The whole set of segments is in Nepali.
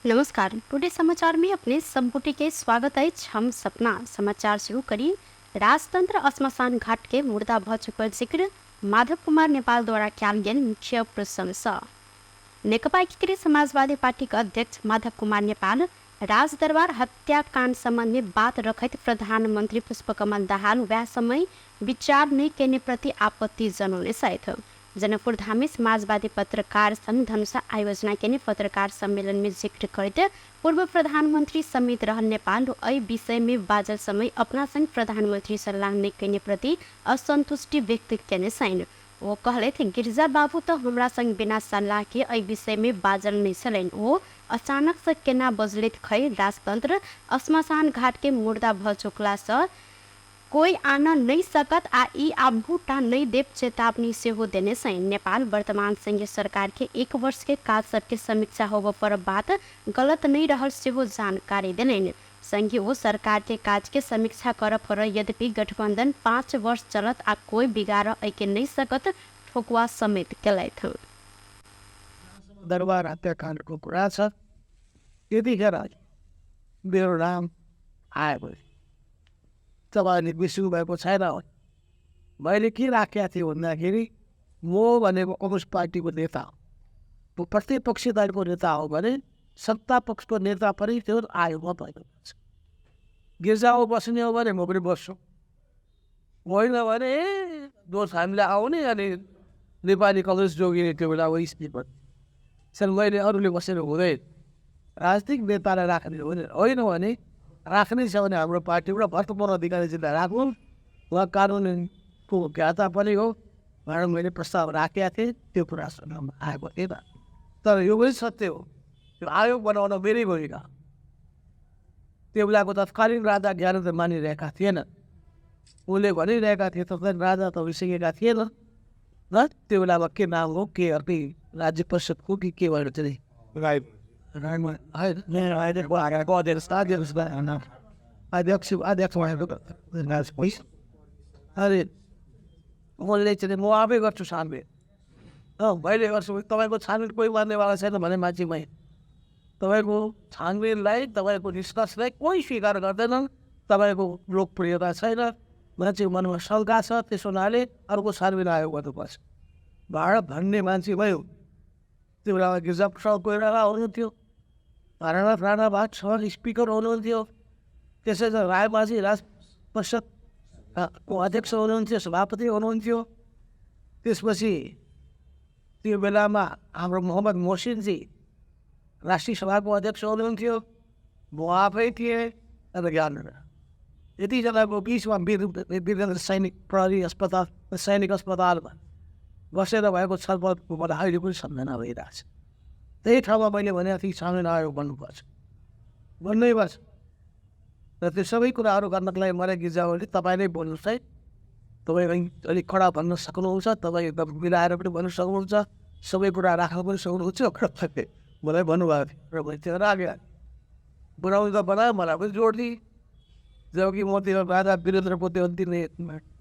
नमस्कार। टुडे समाचार में अपने संपुटी के स्वागत है। हम सपना समाचार शुरू करी। राजतंत्र श्मशान घाट के मुर्दा भ चुकल जिक्र माधव कुमार नेपाल द्वारा कियाल गेल मुख्य प्रशंसा। नेकपा एकीकृत समाजवादी पार्टी का अध्यक्ष माधव कुमार नेपाल राजदरबार हत्याकांड संबंध में बात रखत प्रधानमंत्री पुष्पकमल दाहाल वह समय विचार नहीं करने प्रति आपत्ति जनाउने सहित जनकपुर धामी समाजवादी पत्रकार संघ धनुषा आयोजना के पत्रकार सम्मेलन में जिक्र करते पूर्व प्रधानमंत्री समेत रहल नेपाल एहि विषय में बाजल समय अपना संग प्रधानमंत्री सल्लाह नहीं करने प्रति असंतुष्टि व्यक्त करने सैन। वो कहले थे गिरजा बाबू तो हमरा संग बिना सल्लाह के एहि विषय में बाजल नहीं छलन। वो अचानक से केना बजलित खै राजतंत्र श्मशान घाट के मुर्दा भ चुकला से कोई आना नहीं सकत आ ई आभूटा नहीं देव चेतावनी से हो देने सैन। नेपाल वर्तमान संघीय सरकार के 1 वर्ष के काज सबके समीक्षा होब पर बात गलत नहीं रहल से हो जानकारी देने। संघीय वो सरकार के काज के समीक्षा कर पर यद्यपि गठबंधन 5 वर्ष चलत आ कोई बिगाड़ ऐके नहीं सकत ठोकुआ समेत केलैथ। दरबार हत्याकाण्ड को कुरा छ। यतिखेर मेरो नाम आयो तपाईँले बिर्सिनु भएको छैन। मैले के राखेको थिएँ भन्दाखेरि म भनेको कम्युनिस्ट पार्टीको नेता हो, प्रतिपक्षी दलको नेता हो भने सत्ता पक्षको नेता पनि त्यो आयो म भएको छ। गिर्जामा बस्ने हो भने म पनि बस्छु, होइन भने दोष हामीले आउने अनि नेपाली कङ्ग्रेस जोगिने त्यो बेला हो स्थिति। सर मैले अरूले बसेर हुँदैन, राजनीतिक नेतालाई राख्ने हो भने होइन भने राख्नै छ भने हाम्रो पार्टीबाट भर्तमान अधिकारीजीलाई राख्नु, उहाँ कानुनको ज्ञाता पनि हो भनेर मैले प्रस्ताव राखेका थिएँ। त्यो कुरा सुन्नमा आएको थिएन, तर यो पनि सत्य हो। त्यो आयोग बनाउन मेरै भूमिका। त्यो बेलाको तत्कालीन राजा ज्ञानेन्द्र मानिरहेका थिएन, उसले भनिरहेका थिए तत्कालीन राजा त भइसकेका थिएन न। त्यो बेलामा के नाम हो के अर्कै राज्य परिषदको कि भनेर चाहिँ अध्यक्ष अरे उसले चाहिँ म आफै गर्छु छानबिन। मैले गर्छु, तपाईँको छानबिन कोही मान्नेवाला छैन भने मान्छेमै तपाईँको छानबिनलाई तपाईँको निष्कर्षलाई कोही स्वीकार गर्दैनन्। तपाईँको लोकप्रियता छैन, मान्छेको मनमा शङ्का छ, त्यस हुनाले अर्को छानबिन आयोग गर्नुपर्छ भाडा भन्ने मान्छे भयो। त्यो बेलामा गिरिजाप्रसाद कोइराला हुनुहुन्थ्यो, राणानाथ राणा भाट स्पिकर हुनुहुन्थ्यो, त्यसै रायमाझी राज परिषदको अध्यक्ष हुनुहुन्थ्यो, सभापति हुनुहुन्थ्यो। त्यसपछि त्यो बेलामा हाम्रो मोहम्मद मोहसिनजी राष्ट्रिय सभाको अध्यक्ष हुनुहुन्थ्यो, म आफै थिएँ र ज्ञानेन्द्र। यतिजनाको बिचमा वीरेन्द्र सैनिक प्रहरी अस्पताल सैनिक अस्पतालमा बसेर भएको छलफलको मलाई अहिले पनि सम्झना भइरहेछ। त्यही ठाउँमा मैले भनेको थिएँ छानबिन आयोग बन्नुपर्छ, बन्नै पर्छ। र त्यो सबै कुराहरू गर्नको लागि मलाई गिर्जाले तपाईँ नै बोल्नुहोस् है, तपाईँ अलिक कडा भन्न सक्नुहुन्छ, तपाईँ एकदम मिलाएर पनि भन्नु सक्नुहुन्छ, सबै कुरा राख्न पनि सक्नुहुन्छ मलाई भन्नुभएको थियो र मैले त्यो राखेँ। बनाउनु त बनायो, मलाई पनि जोड दिएँ। जबकि म त्यो राजा वीरेन्द्रको त्यो अन्तिम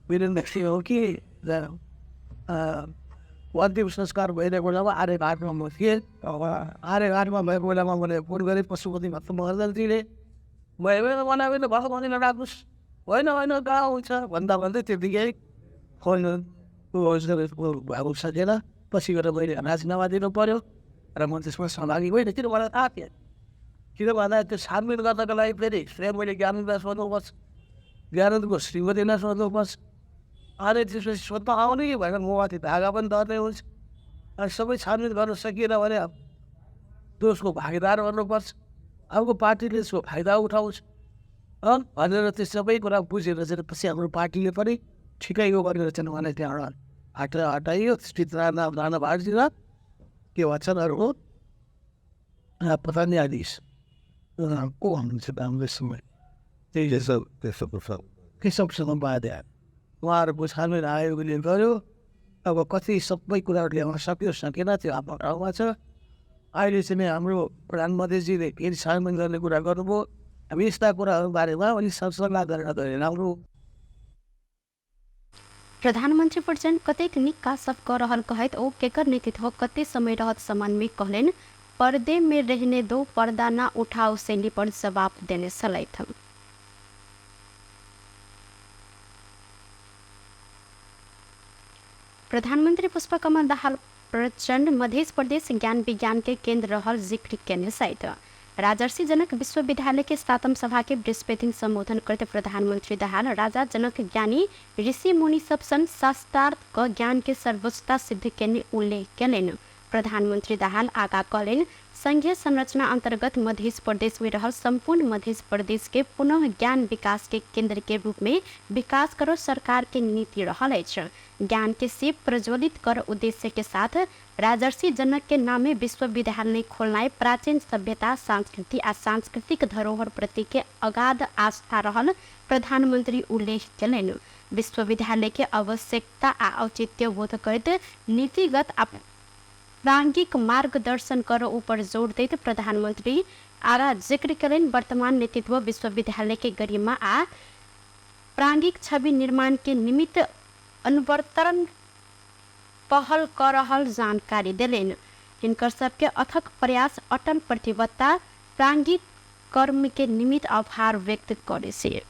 वीरेन्द्र सिंह हो कि अन्तिम संस्कार भइरहेको बेलामा आर्यघाटमा म थिएँ। आर्यघाटमा भएको बेलामा मैले फोन गरेँ पशुपति भक्त महर्जनजीले, मैले बनाएको भएको मन्दिरलाई राख्नुहोस्, होइन होइन कहाँ हुन्छ भन्दा भन्दै त्यतिकै फोन भएको सकेन। पछि गएर मैले राजीनामा दिनु पऱ्यो र म त्यसमा सहभागी भइनँ। किन मलाई थाहा थिएन, किन भन्दा त्यो छानबिन गर्नको लागि फेरि श्रेय मैले ज्ञानेन्द्रलाई सोध्नुपर्छ, ज्ञानेन्द्रको श्रीमतीलाई सोध्नुपर्छ, अनि त्यसपछि सोध्न आउने भनेर म माथि धागा पनि दर्दै हुन्छ। अनि सबै छानबिन गर्न सकिएन भने दोषको भागीदार गर्नुपर्छ, अर्को पार्टीले यसको फाइदा उठाउँछ भनेर त्यो सबै कुरा बुझेर चाहिँ पछि हाम्रो पार्टीले पनि ठिकैको गरेर चाहिँ उहाँलाई त्यहाँबाट हटाइयो। स्थित राणा भाटजी र के भन्छन् अरू हो पता न्यायाधीश को हुनुहुन्छ राम्रो समय त्यही केशवसँग उपाध्याय, उहाँहरूको छानबिन आयोगले गर्यो। अब कति सबै कुराहरू ल्याउन सक्यो सकेन त्यो आफ्नो ठाउँमा छ। अहिले चाहिँ हाम्रो प्रधानमन्त्रीजीले फेरि छानबिन गर्ने कुरा गर्नुभयो। हामी यस्ता कुराहरू बारेमा अलिक सरसल्लाह गरेर गरे राम्रो। प्रधानमंत्री प्रचंड कतेक निक काज सब कर रहल कहत ओ केकर नेतृत्व कते समय रहत संबंध में कहलेन पर्दे में रहने दो, पर्दा ना उठाओ शैली पर जवाब देने सलैथ। प्रधानमंत्री पुष्पकमल दाहाल प्रचंड मध्य प्रदेश ज्ञान विज्ञान के केंद्र रहल जिक्र केने सहित राजर्षि जनक विश्वविद्यालय के 7वीं सभा के बृहस्पति संबोधन करते प्रधानमंत्री दाहाल राजा जनक ज्ञानी ऋषि मुनि सब सन शास्त्रार्थ क ज्ञान के सर्वोच्चता सिद्ध केने उल्लेख केलेन। प्रधानमंत्री दाहाल आगा कहलेन संघीय संरचना अंतर्गत मध्य प्रदेश में रहल संपूर्ण मध्य प्रदेश के पुनः ज्ञान विकास के केंद्र के रूप में विकास करो सरकार के नीति रहल अछि। ज्ञान के शिव प्रज्वलित कर उद्देश्य के साथ राजर्षि जनक के नामे विश्वविद्यालय खोलनाई प्राचीन सभ्यता संस्कृति आ सांस्कृतिक धरोहर प्रति के अगाध आस्था रहल प्रधानमंत्री उल्लेख केलेन। विश्वविद्यालय के आवश्यकता आ औचित्य बोध करते नीतिगत प्रांगिक मार्गदर्शन कर ऊपर जोड़ देते प्रधानमंत्री आगा जिक्र करें वर्तमान नेतृत्व विश्वविद्यालय के गरिमा आ प्रांगिक छवि निर्माण के निमित्त अनुवर्तन पहल कर रहल जानकारी दिलेन। हिनकर सबके अथक प्रयास अटल प्रतिबद्धता प्रांगिक कर्म के निमित्त आभार व्यक्त करे से।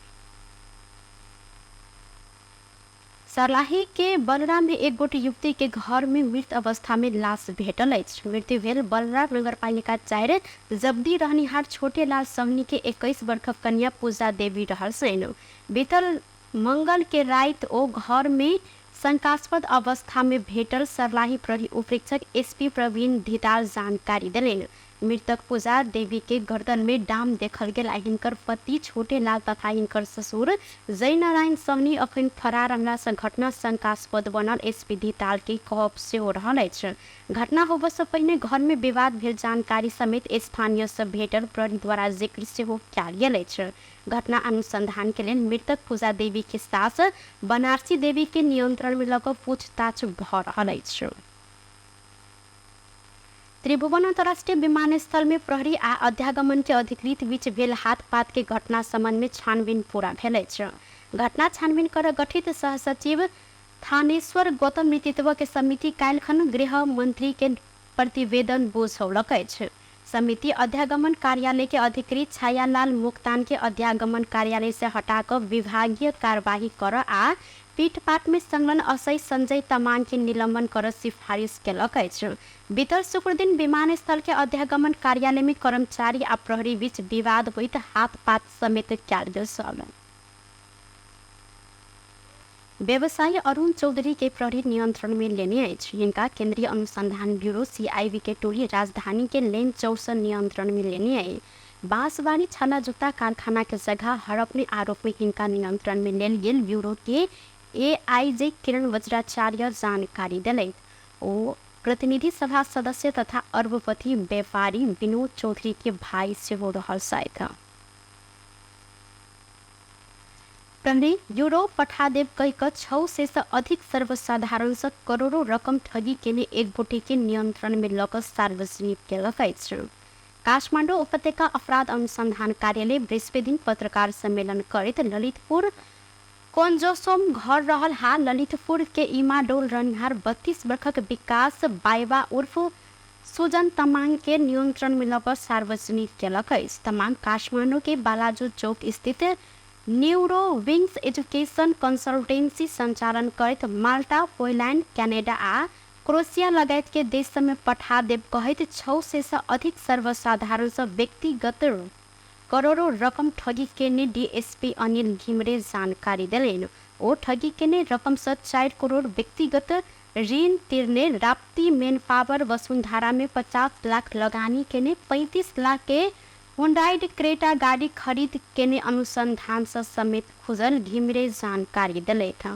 सर्लाही के बलराम में एक गोटी युवती के घर में मृत अवस्था में लाश भेटल अछि। मृत्यु भेल बलराम नगरपालिका 4 जब्दी रहनिहार छोटे लाल सहनी के 21 वर्ष कन्या पूजा देवी रहल सेन। बीतल मंगल के रात ओ घर में शंकास्पद अवस्था में भेटल सर्लाही प्रहरी उपरीक्षक एसपी प्रवीण धिताल जानकारी दिलेन। मृतक पूजा देवी के गर्दन में डाम देखल गेल। हिनकर पति छोटे लाल तथा हिनकर ससुर जय नारायण सहनी अखन फरार रहला से घटना शंकास्पद बनल एसपी धिताल के कहब से हो रहल अछि। घटना होबे से पहिने घर में विवाद भेल जानकारी समेत स्थानीय से भेटल प्रहरी द्वारा जिक्र से हो कयल गेल अछि। घटना अनुसंधान के लिए मृतक पूजा देवी के सास बनारसी देवी के नियंत्रण में लग पूछताछ भ रहल अछि। त्रिभुवन अंतर्राष्ट्रीय विमानस्थल में प्रहरी आ अध्यागमन के अधिकृत बीच भेल हाथपात के घटना संबंध में छानबीन पूरा भेल अछि। घटना छानबीन कर गठित सहसचिव थानेश्वर गौतम नेतृत्व के समिति काल्हिखन गृह मंत्री के प्रतिवेदन बुझौलक अछि। समिति अध्यागमन कार्यालय के अधिकृत छायालाल मुक्तान के अध्यागमन कार्यालय से हटाकर विभागीय कार्यवाही कर आ पीटपाट में संलग्न असई संजय तमांग के निलंबन कर सिफारिश केलक अछि। बीतल शुक्र दिन विमानस्थल के अध्यागमन कार्यालय में कर्मचारी आ प्रहरी बीच विवाद होइत हाथपात समेत कयल गेल। व्यवसायी अरुण चौधरी के प्रहरी नियंत्रण में लेने अछि। इनका केंद्रीय अनुसंधान ब्यूरो सीआईबी के टोली राजधानी के लेन चौसन नियंत्रण में लेने है। बांसवाड़ी छाला जूता कारखाना के जगह हड़पने आरोप में इनका नियंत्रण में लेल गेल ब्यूरो के एआईजे किरण वज्राचार्य जानकारी दिले। ओ प्रतिनिधि सभा सदस्य तथा अरबपति व्यापारी विनोद चौधरी के भाई से हो रहल साथ प्रहरी यूरोप पठा देव कह 6 से अधिक सर्वसाधारण से करोड़ों रकम ठगी के लिए एक गोटी के नियंत्रण में लकर सार्वजनिक केलक अछि। काठमांडू उपत्यका अपराध अनुसंधान कार्यालय बृहस्पति दिन पत्रकार सम्मेलन करते ललितपुर कोंजोसोम घर रहल हाल ललितपुर के इमाडोल रनिहार 32 वर्षक विकास बाइबा उर्फ सुजन तमांग के नियंत्रण में लकर सार्वजनिक केलक अछि। तमांग काठमांडू के बालाजू चौक स्थित न्यूरो विंग्स एजुकेशन कंसल्टेंसी संचालन करत माल्टा, पोलैंड, कनाडा आ क्रोएशिया लगायत के देश में पठा देव कहत 6 से अधिक सर्वसाधारण से व्यक्तिगत करोड़ों रकम ठगी केने डीएसपी अनिल घिमरे जानकारी दिलेन। ओ ठगी केने रकम से 4 करोड़ व्यक्तिगत ऋण तिरने राप्ती मेन पावर वसुंधरा में 50 लाख लगानी केने 35 लाख के हुंडाई क्रेटा गाड़ी खरीद केने अनुसंधान से समेत खुजल घिमरे जानकारी दिले था।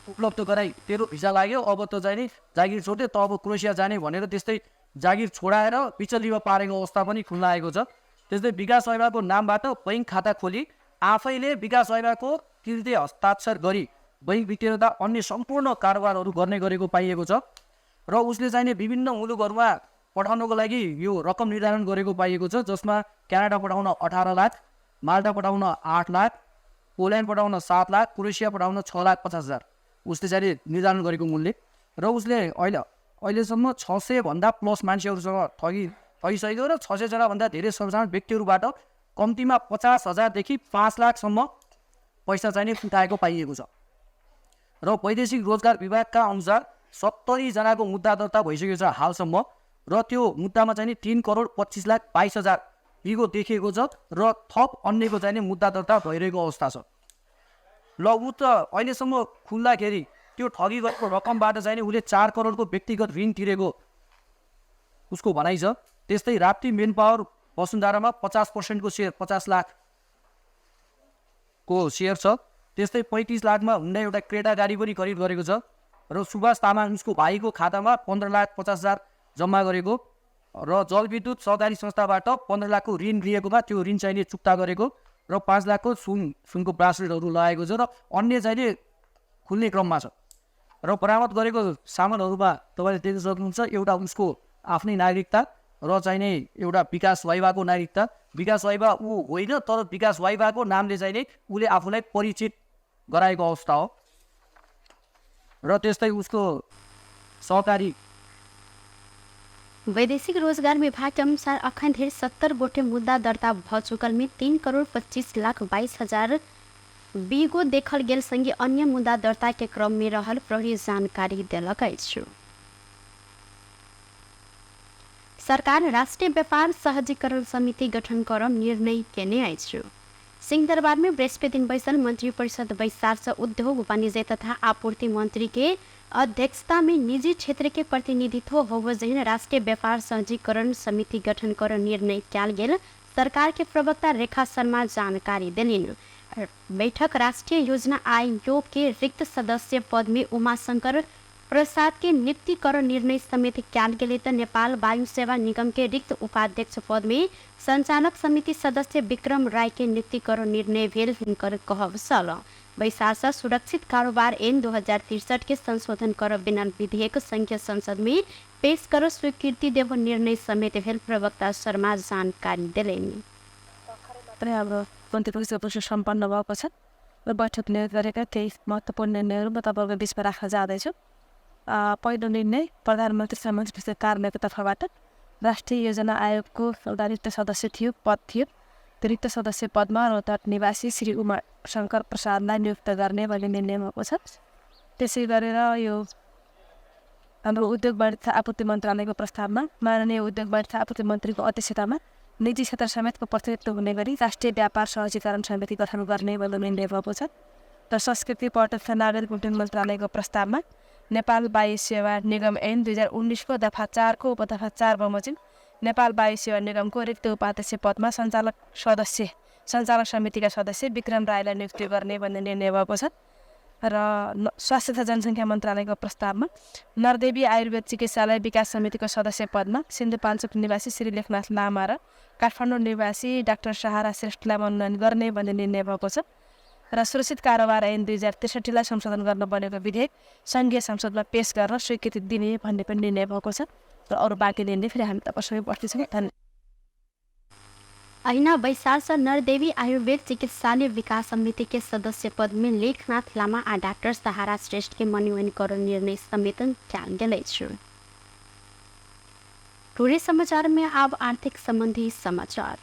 उपलब्ध गराई तेरो भिसा लाग्यो अब त जाने जागिर छोड्यो त अब क्रोएशिया जाने भनेर त्यस्तै जागिर छोडाएर बिचलीमा पारेको अवस्था पनि खुल्न आएको छ। त्यस्तै विकास ऐवाको नामबाट बैंक खाता खोली आफैले विकास ऐवाको किर्ते हस्ताक्षर गरी बैंक विक्रेता अन्य सम्पूर्ण कारोबारहरू गर्ने गरेको पाइएको छ र उसले चाहिने विभिन्न मुलुकहरूमा पठाउनको लागि यो रकम निर्धारण गरेको पाइएको छ, जसमा क्यानाडा पठाउन 18 लाख, माल्टा पठाउन 8 लाख, पोल्यान्ड पठाउन 7 लाख, क्रोएशिया पठाउन 6,50,000 उसले चाहिँ निर्धारण गरेको मूल्य र उसले अहिले अहिलेसम्म 600 भन्दा प्लस मान्छेहरूसँग ठगिसक्यो र 600 जनाभन्दा धेरै सर्वसाधारण व्यक्तिहरूबाट कम्तीमा 50,000 देखि 5 लाखसम्म पैसा चाहिने उठाएको पाइएको छ। र वैदेशिक रोजगार विभागका अनुसार 70 जनाको मुद्दा दर्ता भइसकेको छ हालसम्म, र त्यो मुद्दामा चाहिँ 3,25,22,000 बिगो देखिएको छ र थप अन्यको चाहिँ मुद्दा दर्ता भइरहेको अवस्था छ। ल ऊ त अहिलेसम्म खुल्दाखेरि त्यो ठगी गरेको रकमबाट चाहिँ उसले 4 करोडको व्यक्तिगत ऋण तिरेको उसको भनाइ छ। त्यस्तै राप्ती मेन पावर वसुन्धरामा 50% को सेयर 50 लाख को सेयर छ। त्यस्तै 35 लाखमा हुँदा एउटा क्रेटा गाडी पनि खरिद गरेको छ। र सुभाष तामाङ उसको भाइको खातामा 15,50,000 जम्मा गरेको र जलविद्युत सहकारी संस्थाबाट 15 लाखको ऋण लिएकोमा त्यो ऋण चाहिने चुक्ता गरेको र 5 लाखको सुनको ब्रासलेटहरू लगाएको छ र अन्य चाहिने खुल्ने क्रममा छ। र बरामद गरेको सामानहरूमा तपाईँले देख्न सक्नुहुन्छ एउटा उसको आफ्नै नागरिकता र चाहिने एउटा विकास वाइवाको नागरिकता। विकास वाइवा ऊ होइन, तर विकास वाइवाको नामले चाहिने उसले आफूलाई परिचित गराएको अवस्था हो। र त्यस्तै उसको सहकारी वैदेशिक रोजगार विभाग के अनुसार अखन धरि 70 गोटे मुद्दा दर्ता भ चुकल में 3,25,22,000 बीगो देखल गेल संगे अन्य मुद्दा दर्ता के क्रम में रहल प्रहरी जानकारी देलक अछि। सरकार राष्ट्रीय व्यापार सहजीकरण समिति गठन कर निर्णय केने अछि। सिंहदरबार में बृहस्पति दिन बैसल मंत्री परिषद बैसार उद्योग वाणिज्य तथा आपूर्ति मंत्री के अध्यक्षता में निजी क्षेत्र के प्रतिनिधित्व होवजहिन राष्ट्रीय व्यापार सहजीकरण समिति गठन कर निर्णय किया गेल सरकार के प्रवक्ता रेखा शर्मा जानकारी दिलिन्। बैठक राष्ट्रीय योजना आयोग के रिक्त सदस्य पद में उमाशंकर प्रसाद के नियुक्ति कर निर्णय समिति किया गेल त नेपाल वायु सेवा निगम के रिक्त उपाध्यक्ष पद में संचालक समिति सदस्य विक्रम राय के नियुक्ति कर निर्णय भेल हिनकर कहब सल। बैसार सुरक्षित कारोबार ऐन 2063 के संशोधन कर बिना विधेयक संघीय संसद में पेश कर स्वीकृति देव निर्णय समेत भेल प्रवक्ता शर्मा जानकारी दिलेन्। हाम्रो मन्त्री परिषद सम्पन्न भएको छ र बैठकले गरेका केही महत्त्वपूर्ण निर्णयहरू म तपाईँको बिचमा राख्न जाँदैछु। पहिलो निर्णय प्रधानमन्त्री सामाजिक कार्यालयको तर्फबाट राष्ट्रिय योजना आयोगको एउटा रिक्त सदस्य पद थियो। त्यो रिक्त सदस्य पदमा रोहतट निवासी श्री उमा शङ्कर प्रसादलाई नियुक्त गर्ने भन्ने निर्णय भएको छ। त्यसै गरेर यो हाम्रो उद्योग वाणिज्य आपूर्ति मन्त्रालयको प्रस्तावमा माननीय उद्योग वाणिज्य आपूर्ति मन्त्रीको अध्यक्षतामा निजी क्षेत्र समेतको प्रतिनिधित्व हुने गरी राष्ट्रिय व्यापार सहजीकरण समिति गठन गर्ने भन्ने निर्णय भएको छ। र संस्कृति पर्यटन तथा नागरिक उड्डयन मन्त्रालयको प्रस्तावमा नेपाल वायु सेवा निगम ऐन 2019 को दफा 4 को उपदफा 4 बमोजिम नेपाल वायु सेवा निगमको रिक्त उपाध्यक्ष पदमा सञ्चालक समितिका सदस्य विक्रम रायलाई नियुक्ति गर्ने भन्ने निर्णय भएको छ। र स्वास्थ्य तथा जनसङ्ख्या मन्त्रालयको प्रस्तावमा नरदेवी आयुर्वेद चिकित्सालय विकास समितिको सदस्य पदमा सिन्धुपाल्चोक निवासी श्री लेखनाथ लामा र काठमाडौँ निवासी डाक्टर सहारा श्रेष्ठलाई मनोनयन गर्ने भन्ने निर्णय भएको छ। र सुरक्षित कारोबार ऐन 2063 संशोधन गर्न बनेको विधेयक संघीय संसदमा पेश गर्न स्वीकृति दिने भन्ने पनि निर्णय भएको छ। र अरू बाँकी निर्णय फेरि हामी तपाईँसँगै बस्दैछौँ। धन्यवाद। अहिना बैसार नरदेवी आयुर्वेद चिकित्सालय विकास समिति के सदस्य पद में लेखनाथ लामा और डॉक्टर सहारा श्रेष्ठ के मनोनयन कर निर्णय समेत किया गेल अछि। टुडे समाचार में अब आर्थिक संबंधी समाचार।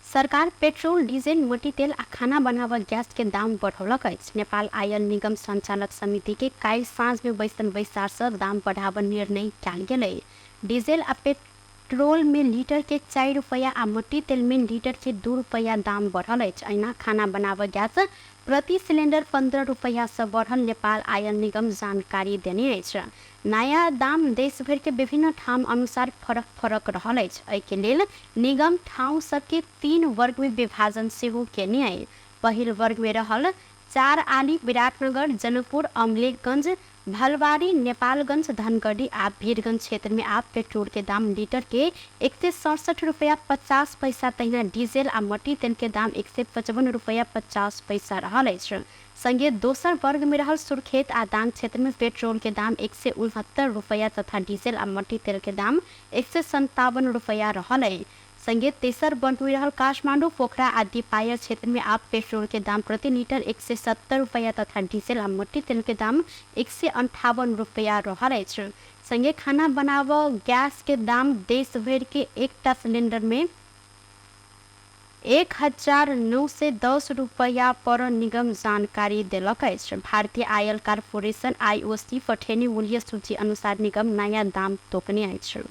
सरकार पेट्रोल डीजल मोटी तेल आ खाना बनावा गैस के दाम बढ़ौलक अछि। नेपाल आयल निगम संचालक समिति के काल्हि साँझ में बैसन बैसार से दाम बढ़ावा निर्णय किया गेलै। डीजल आ पेट्रोल में लीटर के 4 रुपया आ मोटी तेल में लीटर के 2 रुपया दाम बढ़ल अछि। अहिना खाना बनावा गैस प्रति सिलेंडर 15 रुपया से बढ़ल नेपाल आयल निगम जानकारी देने अछि। नया दाम देश भर के विभिन्न ठाम अनुसार फरक रहल अछि। एहि के लेल निगम ठाउँ सबके 3 वर्ग में विभाजन सेहो केने अछि। पहिल वर्ग में रहल 4 आली विराटनगर जनकपुर अमलेखगंज भलवारी नेपालगंज धनगढ़ी आ वीरगंज क्षेत्र में आप पेट्रोल के दाम लीटर के 167 रुपया 50 पैसा तहिना डीजल आ मोटी तेल के दाम 155 रुपया 50 पैसा रहल अछि। संगे दोसर वर्ग में रहल सुर्खेत आ दाङ क्षेत्र में पेट्रोल के दाम 169 रुपया तथा डीजल आ मोटी तेल के दाम 157 रुपया रहल अछि। संगे तेसर बंद हुई रहल काठमांडू पोखरा आदि पायर क्षेत्र में आप पेट्रोल के दाम प्रति लीटर 170 रुपया तथा डीजल आ मट्टी तेल के दाम 158 रुपया रहल अछि। संगे खाना बनाव गैस के दाम देश भर के एकटा सिलेंडर में 1910 रुपया पर निगम जानकारी देलक अछि। भारतीय आयल कॉर्पोरेशन IOC पठेनी मूल्य सूची अनुसार निगम नया दाम तोकने अछि।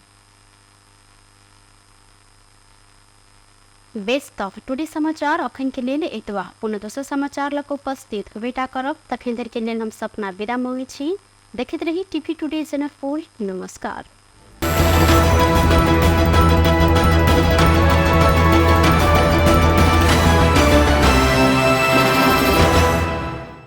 बेस्ट ऑफ टुडे समाचार अखन के लेल एतबा। पुनः दोसर समाचार लक उपस्थित बेटा करब तखन धरि के लेल हम सपना विदा मांगै छी। देखैत रही टीवी टुडे जनकपुर। नमस्कार।